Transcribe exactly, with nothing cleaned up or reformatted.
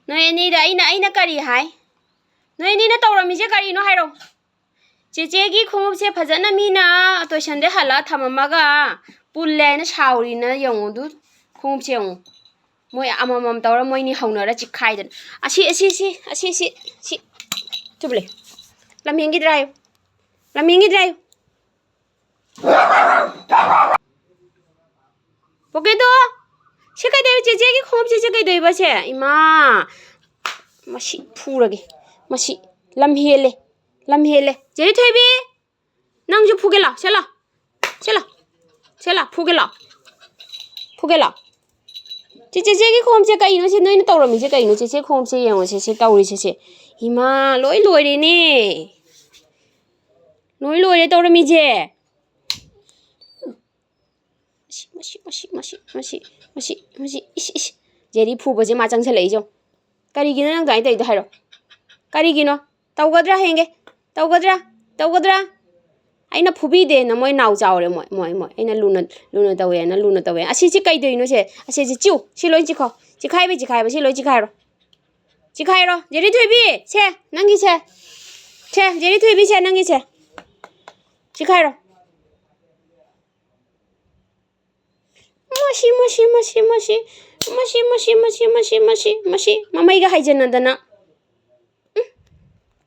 ꯅꯣꯏ ꯑꯅꯤꯗ ꯑꯩꯅ, ꯑꯩꯅ ꯀꯔꯤ ꯍꯥꯏ? ꯅꯣꯏ ꯑꯅꯤꯅ ꯇꯧꯔꯝꯃꯤꯁꯦ ꯀꯔꯤꯅꯣ ꯍꯥꯏꯔꯣ? ꯆꯦꯆꯦꯒꯤ ꯈꯣꯡꯎꯞꯁꯦ ꯐꯖꯅ ꯃꯤꯅ ꯇꯣꯏꯁꯟꯗ ꯍꯜꯂ ꯊꯝꯃꯝꯃꯒ ꯄꯨꯜꯂꯦ ꯍꯥꯏꯅ ꯁꯥꯎꯔꯤꯅ ꯌꯦꯡꯉꯨ ꯑꯗꯨ ꯈꯣꯡꯎꯞꯁꯦ ꯌꯦꯡꯉꯨ꯫ ꯃꯣꯏ ꯑꯃꯃꯝ ꯇꯧꯔ ꯃꯣꯏꯅꯤ ꯍꯧꯅꯔ ꯆꯤꯛꯈꯥꯏꯗꯅ꯫ "ꯑꯁꯤ, ꯑꯁꯤ, ꯑꯁꯤ, ꯑꯁꯤ, ꯑꯁꯤ, ꯁꯤ꯫ ꯇꯨꯕ꯭ꯂꯦ꯫ ꯂꯝꯍꯦꯟꯈꯤꯗ꯭ꯔꯥ ꯍꯥꯏꯌꯨ? ꯂꯝꯍꯦꯟꯈꯤꯗ꯭ꯔꯥ ꯍꯥꯏꯌꯨ?" ꯄꯣꯀꯦꯗꯣ, ꯁꯤ ꯀꯩꯗꯧ-, ꯆꯦꯆꯦꯒꯤ ꯈꯣꯡꯎꯞꯁꯦ, ꯁꯤ ꯀꯩꯗꯧꯏꯕ ꯁꯦ? ꯏꯃꯥ, ꯃꯁꯤ ꯐꯨꯔꯒꯦ꯫ ꯃꯁꯤ ꯂꯝ ꯍꯦꯜꯂꯦ, ꯂꯝ ꯍꯦꯜꯂꯦ꯫ ꯆꯦꯔꯤ ꯊꯣꯏꯕꯤ, ꯅꯪꯁꯨ ꯐꯨꯒꯦ ꯂꯥꯎ, ꯁꯦ ꯂꯥꯎ, ꯁꯦ ꯂꯥꯎ, ꯁꯦ ꯂꯥꯎ, ꯐꯨꯒꯦ ꯂꯥꯎ, ꯐꯨꯒꯦ ꯂꯥꯎ꯫ ꯆꯦ, ꯆꯦꯆꯦꯒꯤ ꯈꯣꯡꯎꯞꯁꯦ ꯀꯩꯅꯣ ꯁꯤ ꯅꯣꯏꯅ ꯇꯧꯔꯝꯃꯤꯁꯦ ꯀꯩꯅꯣ? ꯆꯦꯆꯦ ꯈꯣꯡꯎꯞꯁꯦ ꯌꯦꯡꯉꯣ, ꯆꯦꯆꯦ ꯇꯧꯔꯤꯁꯦ ꯁꯦ꯫ ꯏꯃꯥ, ꯂꯣꯏ ꯂꯣꯏꯔꯦꯅꯦ, ꯂꯣꯏ ꯂꯣꯏꯔꯦ ꯇꯧꯔꯝꯃꯤꯁꯦ꯫ ꯃꯁꯤ, ꯃꯁꯤ, ꯃꯁꯤ, ꯃꯁꯤ, ꯃꯁꯤ, ꯃꯁꯤ, ꯃꯁꯤ, ꯏꯁ, ꯏꯁ꯫ ꯖꯦꯔꯤ ꯐꯨꯕꯁꯦ ꯃꯥ ꯆꯪꯁꯜꯂꯛꯏꯁꯦ ꯌꯦꯡꯉꯨ꯫ ꯀꯔꯤꯒꯤꯅꯣ ꯅꯪ ꯑꯗꯨꯃꯥꯏꯅ ꯇꯧꯔꯤꯗꯣ ꯍꯥꯏꯔꯣ? ꯀꯔꯤꯒꯤꯅꯣ? ꯇꯧꯒꯗ꯭ꯔꯥ ꯍꯌꯦꯡꯒꯦ? ꯇꯧꯒꯗ꯭ꯔꯥ? ꯇꯧꯒꯗ꯭ꯔꯥ? ꯑꯩꯅ ꯐꯨꯕꯤꯗꯦꯅ ꯃꯣꯏ ꯅꯥꯎ ꯆꯥꯎꯔꯦ, ꯃꯣꯏ, ꯃꯣꯏ, ꯃꯣꯏ꯫ ꯑꯩꯅ ꯂꯨꯅ, ꯂꯨꯅ ꯇꯧꯋꯦꯅ ꯂꯨꯅ ꯇꯧꯋꯦ꯫ ꯑꯁꯤꯁꯤ ꯀꯩꯗꯧꯔꯤꯅꯣ ꯁꯦ? ꯑꯁꯤꯁꯤ ꯆꯤꯎ꯫ ꯁꯤ ꯂꯣꯏ ꯆꯤꯈꯣ꯫ ꯆꯤꯈꯥꯏꯕ, ꯆꯤꯈꯥꯏꯕ꯫ ꯁꯤ ꯂꯣꯏ ꯆꯤꯈꯥꯏꯔꯣ꯫ ꯆꯤꯈꯥꯏꯔꯣ꯫ ꯖꯦꯔꯤ ꯊꯣꯏꯕꯤ, ꯁꯦ, ꯅꯪꯒꯤꯁꯦ꯫ ꯁꯦ, ꯖꯦꯔꯤ ꯊꯣꯏꯕꯤ, ꯁꯦ, ꯅꯪꯒꯤꯁꯦ꯫ ꯆꯤꯈꯥꯏꯔꯣ꯫ ꯃꯁꯤ, ꯃꯁꯤ, ꯃꯁꯤ, ꯃꯁꯤ, ꯃꯁꯤ, ꯃꯁꯤ, ꯃꯁꯤ, ꯃꯁꯤ, ꯃꯁꯤ, ꯃꯁꯤ, ꯃꯃꯩꯒ ꯍꯥꯏꯖꯟꯅꯗꯅ꯫